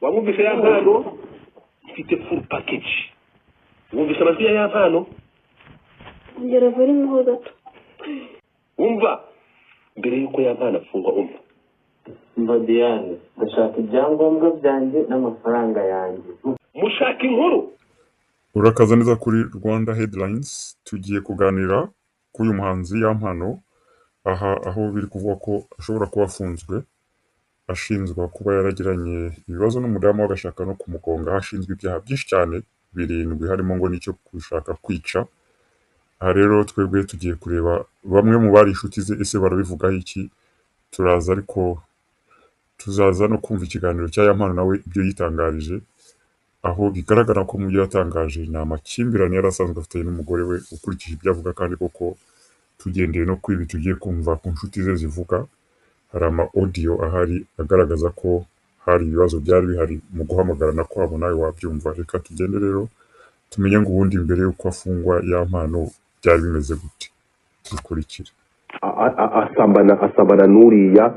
Wamwumvise ya mpano mfite full package. Wumvise amajwi ya mpano? Ongera volume ho gato. Umva mbere yuko ya mpano afungwa, umva. Mva Diane, ndashaka ibyangombwa byanjye n'amafaranga yanjye. Mushaka inkuru. Urakaza neza kuri Rwanda Headlines. Tugiye kuganira kuri uyu muhanzi Yampano, aha aho biri kuvuga ko ashobora kuba afunzwe ashinjwa kuba yaragiranye ibibazo n'umudamu we agashaka no kumugonga, aho ashinzwe ibyaha byinshi cyane 7 harimo ngo n'icyo gushaka kwica. Aha rero twebwe tugiye kureba bamwe mu bari inshuti ze, ese barabivugaho iki? Turaza ariko tuzaza no kumva ikiganiro cya Yampano nawe ibyo yitangarije, aho bigaragara ko mu byo yatangaje ni amakimbirane yari asanzwe afitanye n'umugore we ukurikije ibyo avuga, kandi koko tugendeye no kuri ibi tugiye kumva ku nshuti ze zivuga, hari ama audio ahari agaragaza ko hari ibibazo byari bihari mu guhamagarana kwabo, nawe wabyumva. Reka tugende rero tumenye ngo ubundi mbere y'uko afungwa Yampano byari bimeze gute. Dukurikire. Asambana n'uriya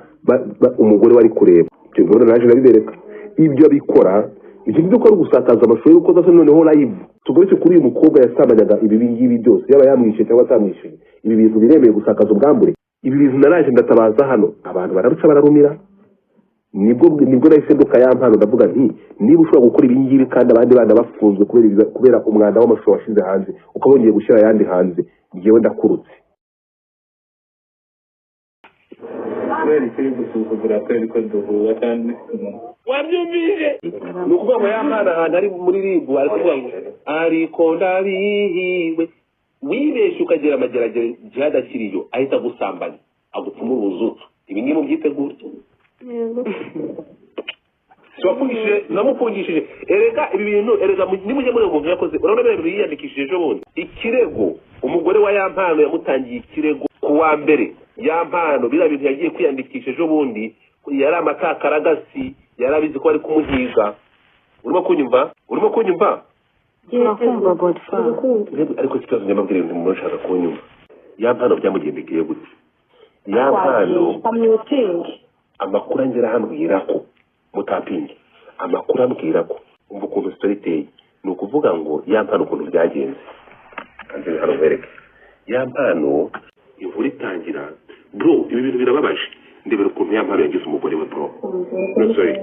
umugore wari kureba ibyo bintu naje nabibereka ibyo abikora, ibyo ngibyo ko ari ugusakaza amashusho y'urukozasoni. Noneho live tugarutse kuri uyu mukobwa yasambanyaga ibi ngibi byose, yaba yamwishyuye cyangwa atamwishyuye, ibi bintu biremewe gusakaza ubwambure. Ibi bintu naraje ndatabaza hano, abantu bararuca bararumira. Nibwo nahise nduka ya mpano, ndavuga nti niba ushobora gukora ibi ngibi kandi abandi bana bafunzwe kubera umwanda w'amashusho washyize hanze, ukaba wongeye gushyira ayandi hanze, njyewe ndakurutse. Kubera icyo uri gusuzugura kubera ko duhura kandi wabyumvise, ni ukuvuga ngo ya mwana ahantu ari muri ribu ari kuvuga ngo ariko ndabihiwe. Wibeshye ukagera amageragere jihad akiriyo ahita agusambanya agupfumura ubuzutu. Ibi ngibi mubyitegure. Yego. Wapfungishije namufungishije. Erega ibi bintu, erega nimujye mureba umuntu yakoze, urabona biriya bintu yiyandikishije ejo bundi ikirego. Umugore wa Yampano yamutangiye ikirego ku wa mbere. Yampano biriya bintu yagiye kwiyandikisha ejo bundi yari amatakaragasi, yari abizi ko bari kumuhiga. Urimo kunyumva? Urimo kunyumva? Turakumva Godfather. Turakumva. Ariko ikibazo nyamabwire ni umuntu ushaka kunyumva. Yampano byamugendekeye gute? Yampano amakuru angera ambwira ko mutapinge, amakuru ambwira ko umva ukuntu story iteye. Ni ukuvuga ngo Yampano ukuntu byagenze, kanze hano nkwereke Yampano inkuru itangira. Bro, ibi bintu birababaje. Ndebera ukuntu Yampano yagize umugore we, bro. No, sorry.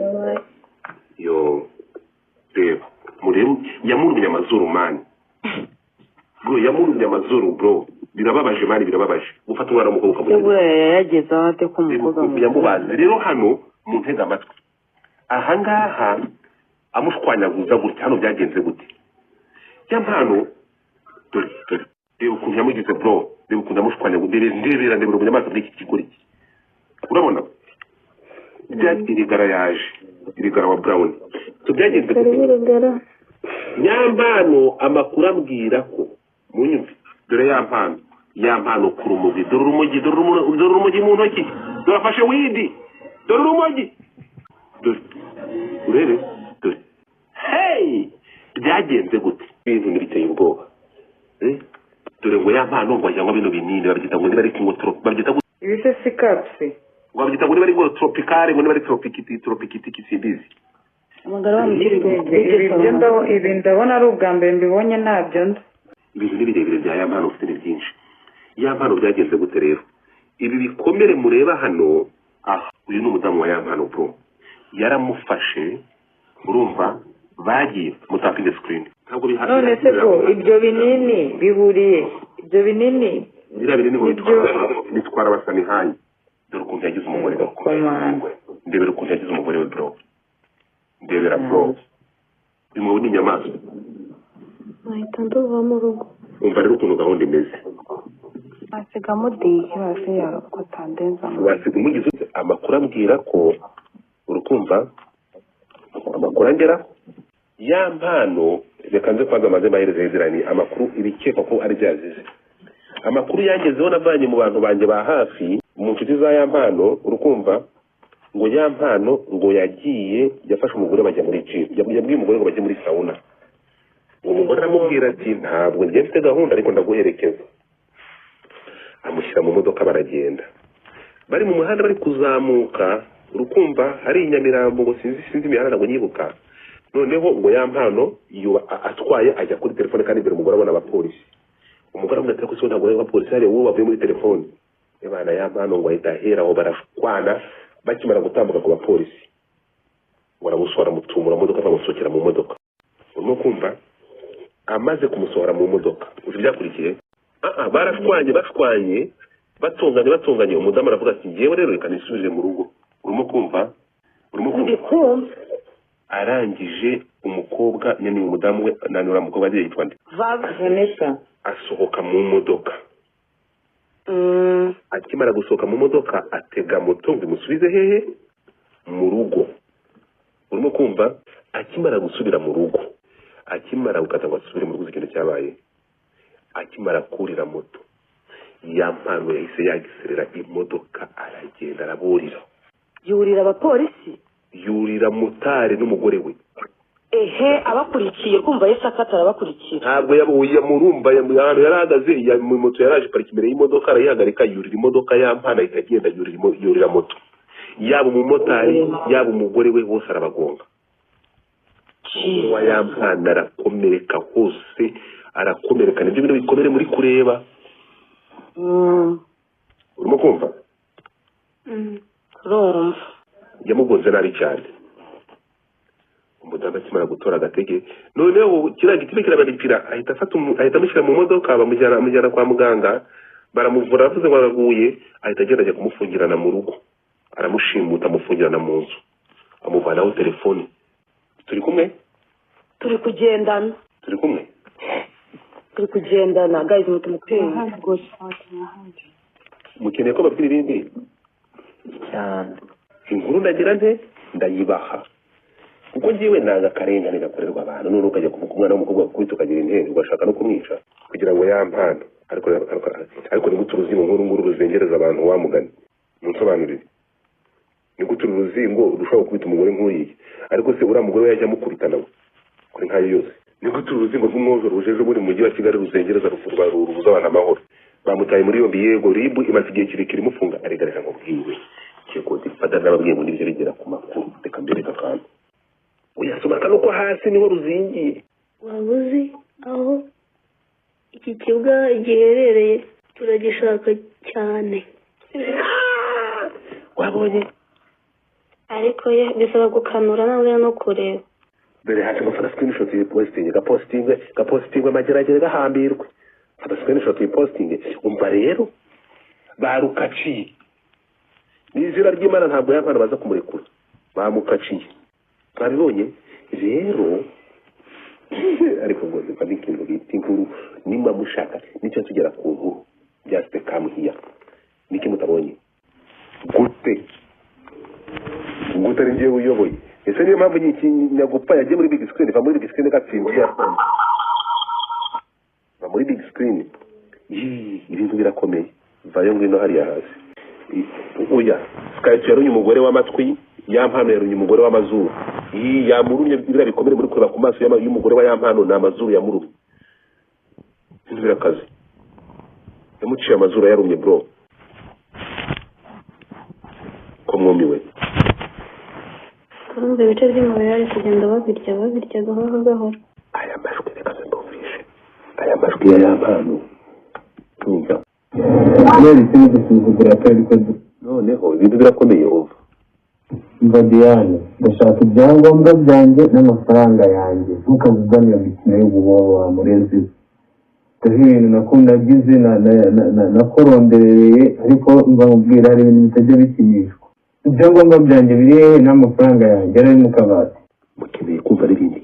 Yo, reba, murebe yamurumye amazuru man. Bro, yamurumye amazuru bro. Birababaje man, birababaje gufata umwana w'umukobwa ukamugira. Buriya yageze aho ate ko umukobwa mukuru yamubaze rero hano mu ntega amatwi ahangaha amushwanyaguza gutya, hano byagenze gute? Yampano dore dore reba ukuntu yamugize bro, reba ukuntu yamushwanyaguza, ndebera ndebera ubunyamaswa bw'iki kigoryi. Urabona bya irigara yaje irigara wa Brown. So byagenze gute? Irigara. Yampano amakuru ambwira ko munyumve, dore Yampano, Yampano ku rumogi, dore urumogi, dore urumogi mu ntoki, dore afashe widi, dore urumogi, dore urebe, dore hey, byagenze gute? Ibintu ntibiteye ubwoba. Dore ngo Yampano ngo ajya bino binini babyita ngo niba ari ngo babyita ibi se si kapsi, ngo babyita ngo niba ari ngo tropicale, ngo niba ari tropikiti tropikiti simbizi. Ibi ndabona ari ubwa mbere mbibonye, ntabyo nzi. Ibintu ni birebire bya Yampano ufite ni byinshi. Yampano byagenze gute rero? Ibi bikomere mureba hano, aha uyu ni umudamu wa Yampano bro, yaramufashe urumva bagiye mutapinge screen. Ntabwo bihari. None se bro, ibyo binini bihuriye, ibyo binini biriya binini ngo bitwara abasanihayi. Dore ukuntu yagize umugore we, ndebera ukuntu yagize umugore we bro, ndebera bro, uyu mugabo ni inyamaswa. Nahita nduva mu rugo. Umva rero ukuntu gahunda imeze. Wasiga mudiye basi yakotandenza. Wasiga umugize ute? Amakuru ambwira ko urukumva amakuru angera Yampano, reka nze kwanza maze mahereze yezerani amakuru ibikekwa ko ari byazize. Amakuru yangezeho navanye mu bantu banjye ba hafi mu nshuti za Yampano, urukumva ngo Yampano ngo yagiye yafashe umugore bajya muri gym, yabwiye umugore ngo bajye muri sauna. Umugore aramubwira ati ntabwo ngiye mfite gahunda ariko ndaguherekeza. Amushyira mu modoka baragenda. Bari mu muhanda bari kuzamuka Urukumva hari i Nyamirambo, ngo sinzi imihanda, ntabwo nyibuka. Noneho ngo Yampano yuba atwaye ajya kuri telefone, kandi imbere umugore abona abapolisi. Umugore aramubwira ati: "Ariko se ntabwo ureba abapolisi hariya, wowe bavuye muri telefone?" Ebana, Yampano ngo ahita ahera aho, barashwana. Bakimara gutambuka ku bapolisi, baramusohora, amutumura modoka, bamusohokera mu modoka. Urimo kumva? Amaze kumusohora mu modoka, uzi ibyakurikiye? Barashwanye, bashwanye, batonganye, batonganye. Umudamu aravuga ati: "Ngewe rero reka nisubire mu rugo." Urimo kumva? Urimo kumva? Ndi kumva. Arangije umukobwa nyine, umudamu we nani, uriya mukobwa agiye yitwa nde? Vava. Vanessa. Asohoka mu modoka. Akimara gusohoka mu modoka, atega moto ngo imusubize hehe? Mu rugo. Urimo kumva? Akimara gusubira mu rugo, akimara gukata ngo asubire mu rugo, uzi ikintu cyabaye? Akimara kurira moto, Yampano yahise yagiserera imodoka, aragenda, araburira. Yurira abapolisi? Yurira motari n'umugore we. Ehe, abakurikiye, kumva yahise akata arabakurikira. Ntabwo yabuye murumva ahantu yari ahagaze mu moto, yaraje parika imbere y'imodoka, arayihagarika, yurira imodoka. Yampano ahita agenda yurira moto, yaba umumotari, yaba umugore we, bose arabagonga. Uwa Yampano arakomereka hose, arakomereka. Nibyo bintu bikomere muri kureba. Urimo kumva? Urumva. Yamugonze nabi cyane. Umudamu akimara gutora agatege, noneho kiriya gitibe kirabaripira, ahita afata ahita amushyira mu modoka, bamujyana, amujyana kwa muganga, baramuvura, aravuze ngo araguye. Ahita agenda ajya kumufungirana mu rugo, aramushimuta, amufungirana mu nzu, amuvanaho telefone. Turi kumwe? Turi kugendana. Turi kumwe? Turi kugendana, guys, mutumupinga. Mukeneye ko babwira ibindi? Cyane. Inkuru ndagira nte? Ndayibaha, kuko ngewe nanga akarengane gakorerwa abantu. None ukajya kuvuga umwana w'umukobwa gukubita, ukagira intero, ugashaka no kumwica kugira ngo Yampano. Ariko ni gute uruzingo nk'uru nguru ruzengereza abantu? Wamugani munsobanurire, ni gute uru ruzingo rushobora gukubita umugore nk'uriya? Ariko se uriya mugore we yajya amukubita nawe kuri nkayo yose? Ni gute uru ruzingo rw'umwozoro ruje ejo bundi mu mujyi wa Kigali ruzengereza, rubuza abantu amahoro? Bamutaye muri yombi. Yego, RIB imaze igihe kirekire imufunga. Aregareka ngo bwiwe kego difata, n'ababwiye ngo nibyo bigera ku makuru. Reka mbereka akantu, uyasoma kano ko hasi niho ruzingiye. Waba uzi aho iki kibuga giherereye? Turagishaka cyane. Wabonye? Ariko ye bisaba gukanura nawe no kureba. Dore hasi ngo fata screenshot yipostinge, gapostingwe, gapostingwe, mageragere gahambirwe. Fata screenshot yipostinge. Umva rero, barukaciye n'izina ry'Imana, ntabwo Yampano baza kumurekura. Bamukaciye, babibonye rero. Ariko ngo ziva n'ikintu bita inkuru, nimba mushaka nicyo tugera ku nkuru. Just come here. Niki mutabonye? Gute gute ari njyewe uyoboye? Ese niyo mpamvu nyagupfa yagiye muri big screen? Va muri big screen, gatsinze, va muri big screen. Yii, ibintu birakomeye. Vayo, ngwino hariya hasi. Oya, Skype yarunye umugore w'amatwi, Yampano yarunye umugore w'amazuru. Yii, yamurumye. Biriya bikomere muri kureba ku maso y'umugore wa Yampano ni amazuru yamurumye. Ibintu birakaze, yamuciye amazuru, yarumye. Bro, ko mwumiwe? Turumva ibice by'umubiri bari kugenda babirya, babirya gahoro gahoro. Aya majwi, reka mbumvishe aya majwi ya Yampano. Tumva. Kubera iki uri gusuzugura kubera ko Noneho ibintu birakomeye, wumva. Mva Diane, ndashaka ibyangombwa byanjye n'amafaranga yanjye. Ntukavugane iyo mikino y'ububobo wa murezi we. Dore ibintu nagize nakoronderereye, ariko mva mubwira, hari ibintu bitajya bikinishwa. Ibyangombwa byanjye biri hehe n'amafaranga yanjye yari ari mu kabati? Mukeneye kumva n'ibindi?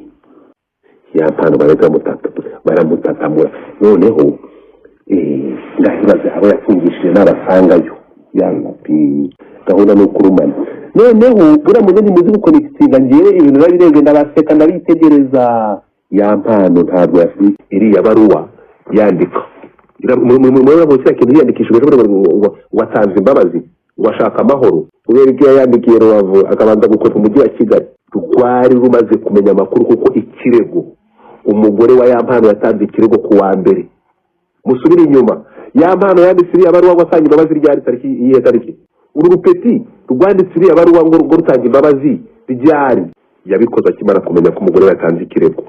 Yampano barahita baramutatamura. Noneho ndahibaze abo yafungishije n'abasangayo yanga pi. Gahunda ni ukurumana. Noneho buriya muze ntimuzi gukonekitinga. Ngewe ibintu biba birenze, ndabaseka, ndabitegereza. Yampano ntabwo yafi iriya baruwa yandika muri kiriya kintu yiyandikishije ngo watanze imbabazi, ngo ashaka amahoro. Kubera ibyo yayandikiye Rubavu, akabanza gukwepa umujyi wa Kigali, rwari rumaze kumenya amakuru, kuko ikirego umugore wa Yampano yatanze ikirego ku wa mbere. Musubire inyuma, Yampano yanditse iriya baruwa ngo asanga imbabazi ryari? Tariki iyihe tariki? Uru rupeti rwanditse iriya baruwa ngo rutanga imbabazi ryari? Yabikoze akimara kumenya ko umugore yatanze ikirego.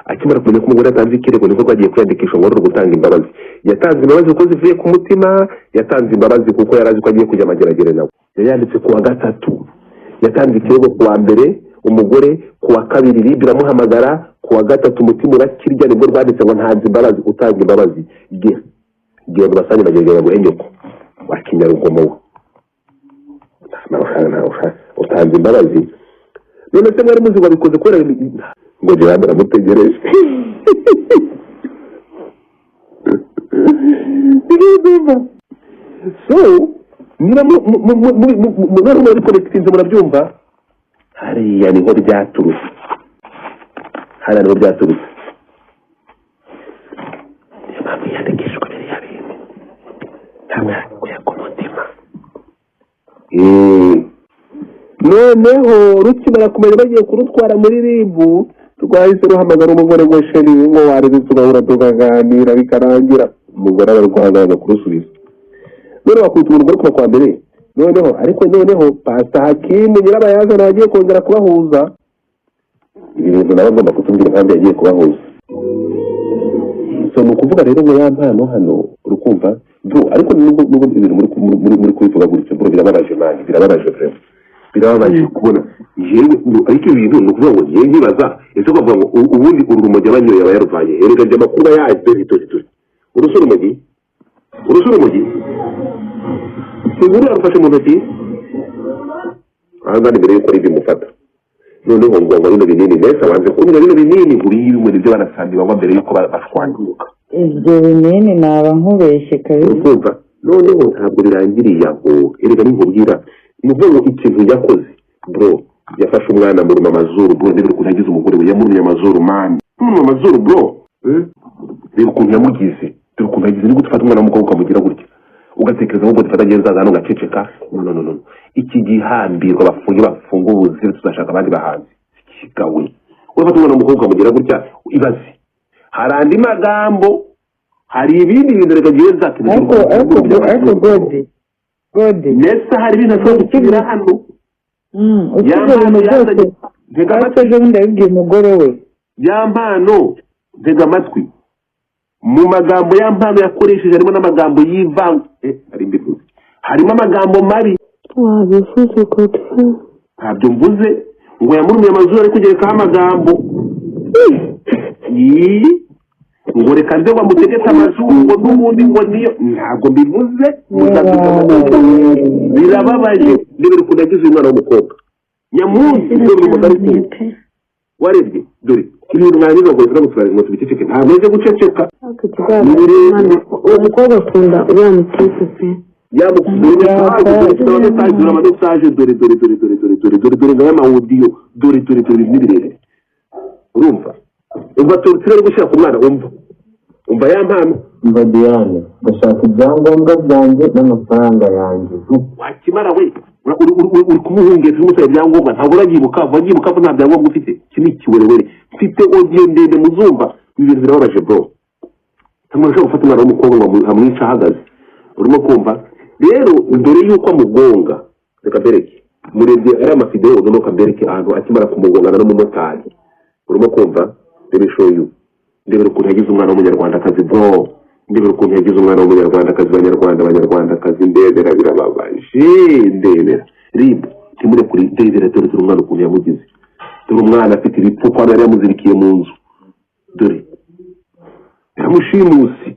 Akimara kumenya ko umugore yatanze ikirego nibwo rwagiye kwiyandikisha ngo ruri gutanga imbabazi. Yatanze imbabazi kuko zivuye ku mutima, yatanze imbabazi kuko yari azi ko agiye kujya amageragere nawe. Yayanditse ku wa gatatu, yatanze ikirego ku wa mbere, umugore ku wa kabiri RIB iramuhamagara, ku wa gatatu umutima urakirya, nibwo rwanditse ngo ntanze imbabazi. Utanga imbabazi ge genda ubasange mageragere ngo nyoko wa kinyarugomo we, utanze imbabazi. None se mwari muzi ngo abikoze kubera ngo Gerard aramutegereje? So niba muri connectinze murabyumva, hariya niho byaturutse, hariya niho byaturutse. Niyo mpamvu yiyandikishwa biriya bintu ntabwo yakuye ku mutima. Noneho rukimara kumenya bagiye kurutwara muri RIB, rwahise ruhamagara umugore ngo sheri ngo wareze tugahura tukaganira bikarangira. Umugore ararwanga kurusubiza. None wakubita umugore kuva kwa mbere. Noneho ariko noneho Pastor Hakimu nyirabayazana yagiye kongera kubahuza. Ibi bintu nawe agomba kutubwira impamvu yagiye kubahuza. So ni ukuvuga rero ngo ya mpano hano urukumva bro, ariko nubwo ibintu muri kubivuga gutyo bro, birababaje man, birababaje vraiment, birababaje kubona yewe. Ariko ibintu ni ukuvuga ngo ngiye nkibaza ese ukavuga ngo ubundi uru rumogi abanyoye aba yaruvanye erega njye amakuru yaje dore urusa urumogi, urusa urumogi ntibura yarufashe mu ntoki aha ngaha mbere y'uko RIB imufata. Noneho ngo bino binini neza wanze kunywa bino binini ngo biyimwe nibyo banasambi banywa mbere y'uko bashwanyuka. Ibyo binini naba nkubeshye kabisa. Urumva noneho ntabwo birangiriye aho, erega ninkubwira ni ukuvuga ngo ikintu yakoze bro, yafashe umwana amuruma amazuru bro, ndebera ukuntu yagize umugore we, yamurumye amazuru man, muruma amazuru bro, reba ukuntu yamugize, dore ukuntu yagize. Ni gute ufata umwana w'umukobwa ukamugira gutya, ugatekereza ngo dufata agenzi hano ugaceceka? No no no, iki gihambirwa bafunge bafunga ubuzima, tuzashaka abandi bahanzi kigawe. Urafata umwana w'umukobwa ukamugira gutya, ibaze. Hari andi magambo, hari ibindi bintu reka ngiye nzakenera. Ariko godi nese hari ibintu ashobora gusubira hano. Ya mpano yazanye, ntega amatwi, ejo bundi yabibwiye umugore we. Ya mpano, ntega amatwi, mu magambo ya mpano yakoresheje harimo n'amagambo y'ivanga, ari mbivuze, harimo amagambo mabi. Wabivuze gutya? Ntabyo mvuze ngo yamurumiye amazuru ari kugerekaho amagambo ngo reka nze ngo amutegetse amazuru ngo n'ubundi ngo niyo, ntabwo mbivuze. Birababaje. Ndebera ukuntu yagize uyu mwana w'umukobwa nyamunsi, dore umugari ukuntu warebye, dore ibintu mwarangiza ngo bivuga ngo ngo tubiceceke, ntabwo nze guceceka. Uwo mukobwa akunda uriya mutipe pe. Dore amamesaje, dore dore dore dore dore dore dore dore ngaya amawudiyo, dore dore dore ni birebire. Urumva umva torture ari gushyira ku mwana, umva ya mpano. Umva Diane, ndashaka ibyangombwa byanjye n'amafaranga yanjye. Wakimara we uri kumuhungeza umusaba ibyangombwa, ntabwo urabyibuka, wabyibuka ko nta byangombwa ufite. Iki ni ikiwerewere, mfite audio ndende muzumva. Ibi bintu birababaje bro, ntabwo ushobora gufata umwana w'umukobwa ngo amwice ahagaze. Urimo kumva rero mbere y'uko amugonga, reka mbereke, murebye ari amavideo, noneho mbereke ahantu akimara kumugongana n'umumotari. Urimo kumva, reba show you, ndebera ukuntu yagize umwana w'umunyarwandakazi bro, ndebera ukuntu yagize umwana w'umunyarwandakazi. Banyarwanda, banyarwandakazi, ndebera birababaje, ndebera RIB ntimure kuri, ndebera dore dore umwana ukuntu yamugize, dore umwana afite ibipfuko hano yari yamuzirikiye mu nzu, dore yaramushimuse,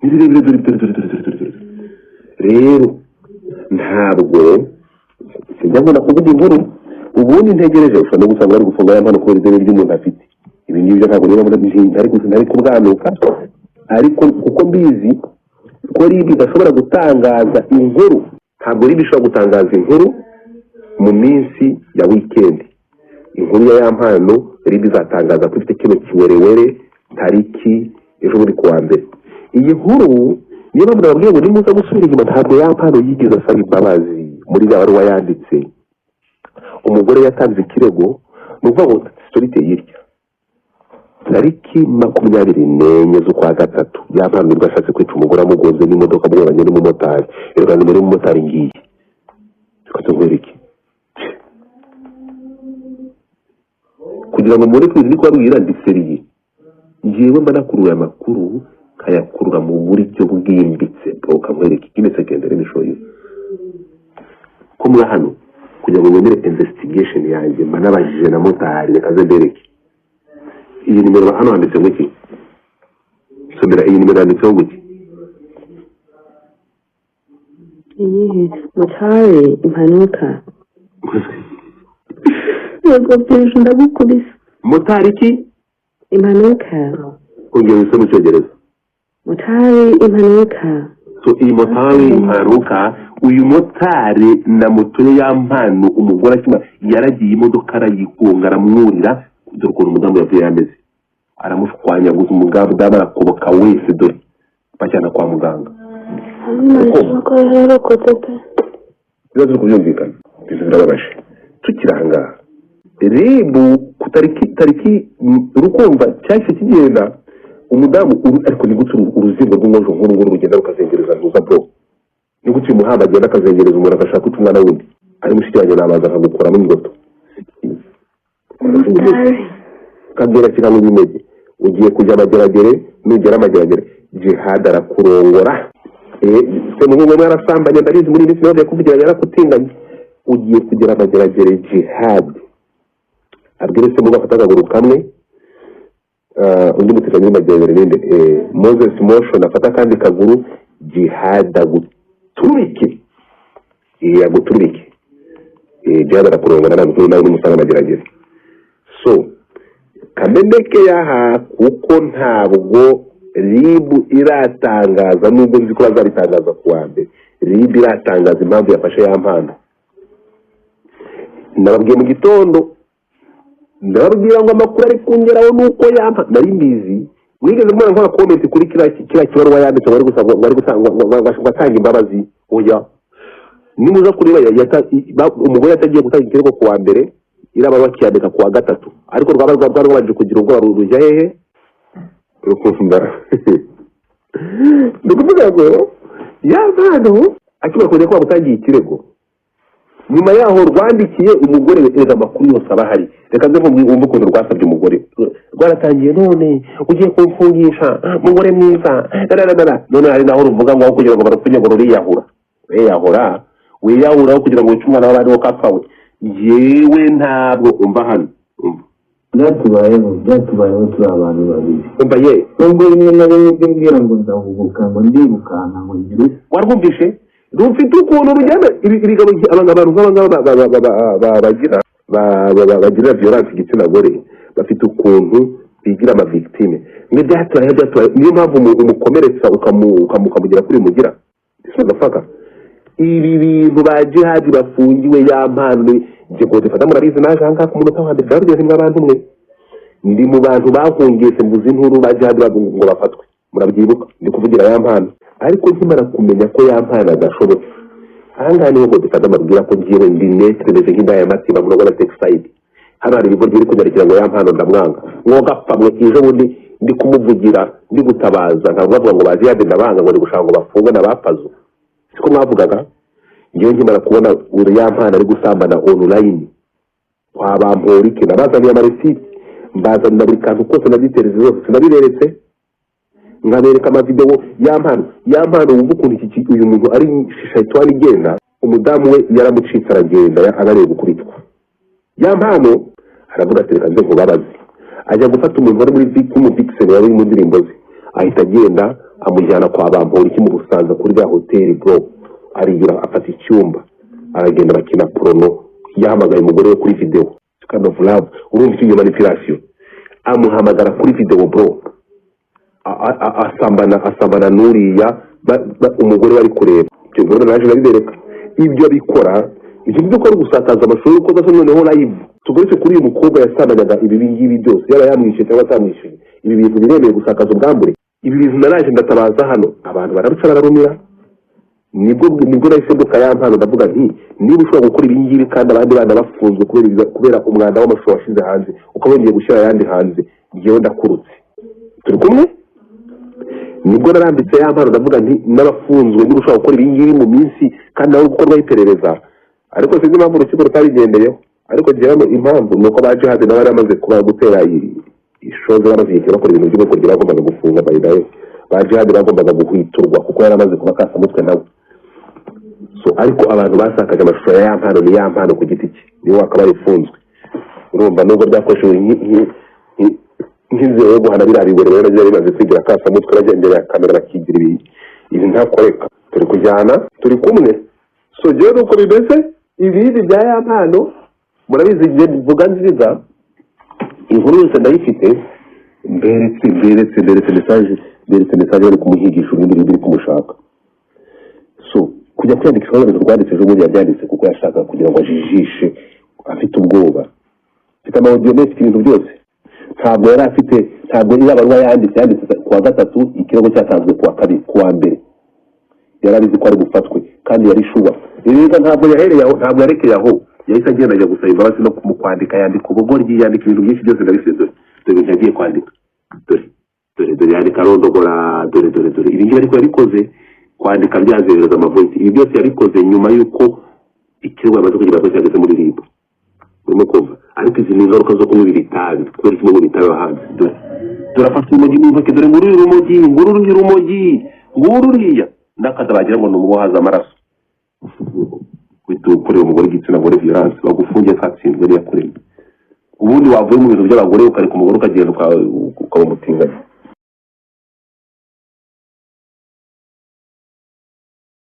nibirebire, dore dore dore dore dore dore. Rero ntabwo sinjya mbona kuvuga inkuru ubundi ntegereje, ushobora no gusanga bari gufunga ya mpano kubera ideni ry'umuntu afite. Ibi ngibyo ntabwo niba ntari kubwanuka, ariko kuko mbizi ko RIB idashobora gutangaza inkuru, ntabwo RIB ishobora gutangaza inkuru mu minsi ya weekend. Inkuru ya mpano RIB izatangaza ko ifite kino kiwerewere tariki ejo bundi kuwa mbere. Iyi nkuru niyo mpamvu nababwiye ngo nimuza gusubira inyuma, ntabwo ya mpano yigeze asaba imbabazi muri ya baruwa yanditse. Umugore yatanze ikirego, ni ukuvuga ngo story iteye irya tariki 24 z'ukwa gatatu, ya mpano nibwo ashatse kwica umugore amugonze n'imodoka amugonganye n'umumotari. Reka nimero y'umumotari ngiyi. Kugira ngo mubone ko ibintu ndi kubabwira ndi sérieux. Njyewe mba nakuruye amakuru, nkayakurura mu buryo bwimbitse, bro. Kamwereke, give me a second, let me show you ko muri hano kugira ngo mwemere investigation yanjye mba nabajije na motari. Reka nze mbereke iyi nimero. Hano handitse ngo iki? Somera iyi nimero, yanditseho ngo iki? Iyihe? Motari impanuka. Yego byinshi, ndagukubise. Motari iki? Impanuka. Ongera usome mu Cyongereza. Motari impanuka. So iyi motari impanuka, uyu motari na moto ye ya Mpano, umugore akima yaragiye, imodoka arayigonga, aramwurira. Dore ukuntu umudamu yavuye yameze, aramushwanyaguza, umudamu arakoboka wese. Dore bajyana kwa muganga. Imana ko yararokotse pe. Ibibazo biri kubyumvikana, ibintu birababaje. Tukiri aha ngaha, RIB ku tariki urukumva cyahise kigenda umudamu ariko ni gute uruzingo rw'umwojo nk'uru nguru rugenda rukazengereza ntuza, bro? Ni gute uyu muhamba agenda akazengereza umuntu, agashaka kwica umwana wundi? Ari mushiki wanjye nabanza akagukuramo ingoto. Motari. Kabwira kiramo ibimege. Ugiye kujya Amageragere, nugera Amageragere Jihad arakurongora. Se muhungu mwarasambanye, ndabizi. Muri iyi minsi nawe kuvugira yarakutinganye. Ugiye kugera Amageragere, Jihad abwire se mugo afata akaguru kamwe, undi muteganya w'Amageragere ninde? Moses Motion afata akandi kaguru, Jihad aguturike. Aguturike. Jihad arakurongora nawe n'umusanga Amageragere. So kameneke yaha, kuko ntabwo RIB iratangaza, nubwo nzi ko bazabitangaza ku wa mbere. RIB iratangaza impamvu yafashe ya Mpano. Nababwiye mu gitondo, ndababwira ngo amakuru ari kungeraho nuko yampa nari mbizi. Mwigeze mubona nkora comment kuri kiriya kibaruwa yanditse ngo ari gusaba, ngo atanga imbabazi? Oya. Nimuza kureba umugore yatagiye gutanga ikirego ku wa mbere, iriya baruwa akiyandika ku wa gatatu, ariko rwaba rwabanje kugira ubwoba rujya hehe? Rukumva ni ukuvuga ngo ya Mpano akimara kumenya ko bamutangiye ikirego, nyuma yaho rwandikiye umugore we. Erega amakuru yose aba ahari. Reka nze wumve ukuntu rwasabye umugore. Rwaratangiye: "None ugiye kumfungisha, mugore mwiza?" Rararara. None hari naho ruvuga ngo aho kugira ngo barufunge ngo ruriyahura. Wiyahura, wiyahura aho kugira ngo wice umwana w'abandi wo kapfa we. Yewe, ntabwo umva hano, umva. Byatubayeho, byatubayeho turi abantu babiri. Umva ye. Nubwo rimwe na rimwe ibyo mbwira ngo ndahubuka, ngo ndirukanka, ngo ngire Warwumvishe rufite ukuntu rugenda ibigabo, abantu nk'aba ngaba bagira violence igitsina gore, bafite ukuntu bigira ama victime ngo byatubayeho, byatubayeho. Niyo mpamvu umukomeretsa, ukamugira kuri mugira. This motherfucker, ibi bintu ba Jihadi bafungiwe ya Mpano, njye ngo dufata, murabizi, naje aha ngaha ku munota wa mbere byarugeze mw'abantu mwe, ndi mu bantu bahungiye mbuze inkuru ba Jihadi ngo bafatwe. Murabyibuka, ndi kuvugira ya Mpano. Ariko nkimara kumenya ko ya Mpano adashobotse, aha ngaha niho ngo dufata amabwira ko njyewe ndi neutre, meze nk'indaya matima murogo na textile. Hano hari ibigo biri kunyarukira ngo ya Mpano ndamwanga, mwoga mwe. Ejo bundi ndi kumuvugira, ndi gutabaza, ntabwo bavuga ngo ba Jihadi ndabanga, ngo ndi gushaka ngo bafungwe n'abapazo. Siko mwavugaga? Ngewe nkimara kubona uriya Mpano ari gusambana online kwa Bamporiki, nabazaniye amareceipt, mbazanira buri kantu kose na details zose, sinabiberetse, nkabereka amavideo ya Mpano. Ya Mpano, wumva ukuntu uyu muntu ari shayitani igenda. Umudamu we yaramucitse aragenda, ananiwe gukubitwa. Ya Mpano aravuga ati: "Reka nze nkubabaze." Ajya gufata umuntu wari muri w'umuvixen wari mu ndirimbo ze, ahita agenda amujyana kwa Bamporiki mu Busanza kuri ya hoteli, bro. Arigira afata icyumba, aragenda bakina porno. Yahamagaye umugore we kuri video. Kind of love, urumva iyo manipulation? Amuhamagara kuri video, bro. Asambana n'uriya umugore we ari kureba. Ibyo mbona naje nabibereka. Ibyo abikora, ibyo ngibyo ko ari gusakaza amashusho y'urukozasoni. Noneho live, tugarutse kuri uyu mukobwa yasambanyaga, ibi ngibi byose, yaba yamwishyuye cyangwa atamwishyuye, ibi bintu biremewe gusakaza ubwambure? Ibi bintu naraje ndatabaza hano, abantu bararuca bararumira. Nibwo nahise mbuka ya Mpano, ndavuga nti: "Niba ushobora gukora ibi ngibi kandi abandi bana bafunzwe kubera kubera umwanda w'amashusho washyize hanze, ukaba wongeye gushyira ayandi hanze, njyewe ndakurutse." Turi kumwe? Nibwo narambitse ya Mpano, ndavuga nti: "N'abafunzwe, niba ushobora gukora ibi ngibi mu minsi kandi nawe gukorwaho iperereza." Ariko sinzi impamvu urukiko rutabigendeyeho. Ariko njyewe impamvu ni uko ba Jihad nabo bari bamaze kuba gutera ishoza, bamaze igihe bakora ibintu by'ubugoryi, bagombaga gufunga. By the way, ba Jihad bagombaga guhwiturwa kuko yari amaze kuba kasamutwe nawe. So ariko abantu basakaje amashusho ya Yampano, ni Yampano ku giti cye niwe wakabaye ufunzwe. Urumva, nubwo byakoreshejwe nk'inzira yo guhana biriya bigore rero byari bimaze kwigira kasamutwe, bajya imbere ya kamera bakigira ibi ntakoreka. Turi kujyana, turi kumwe. So njyewe nuko bimeze. Ibindi bya Yampano murabizi, njye mvuga nziza, inkuru yose ndayifite. Mberetse message, mberetse message bari kumuhigisha, ubundi biri kumushaka. So kujya kwiyandikisha ibintu rwanditse ejo bundi, yabyanditse kuko yashakaga kugira ngo ajijishe, afite ubwoba. Afite ama audio menshi, ibintu byose. Ntabwo yari afite, ntabwo iriya baruwa yanditse ku wa gatatu, ikirego cyatanzwe ku wa kabiri, ku wa mbere yari abizi ko ari bufatwe kandi yari sure. Rero ntabwo yahereye aho, ntabwo yarekeye aho, yahise agenda ajya gusaba imbabazi no mu kwandika yandika ubugoryi, yandika ibintu byinshi byose ndabifite. Dore dore ibintu yagiye kwandika, dore dore dore, yandika arondogora. Dore dore dore ibi ngibi, ariko yabikoze kwandika byazohereza ama voice. Ibi byose yabikoze nyuma y'uko ikirego yamaze kugira ko cyageze muri RIB. Urimo kumva? Ariko izi ni ingaruka zo kunywa iri tabi, kubera kimwe mu itabi hanze. Dore dore, afata urumogi mu ntoki. Dore nguru urumogi, nguru urumogi, nguru uriya n'akazi bagira ngo ni umubohaza amaraso. Uhita ukorera umugore igitsina gore violence, bagufungiye katsinzwe n'iyakuremye. Ubundi wavuye mu bintu by'abagore, ukareka umugore, ukagenda ukaba umutinganyi.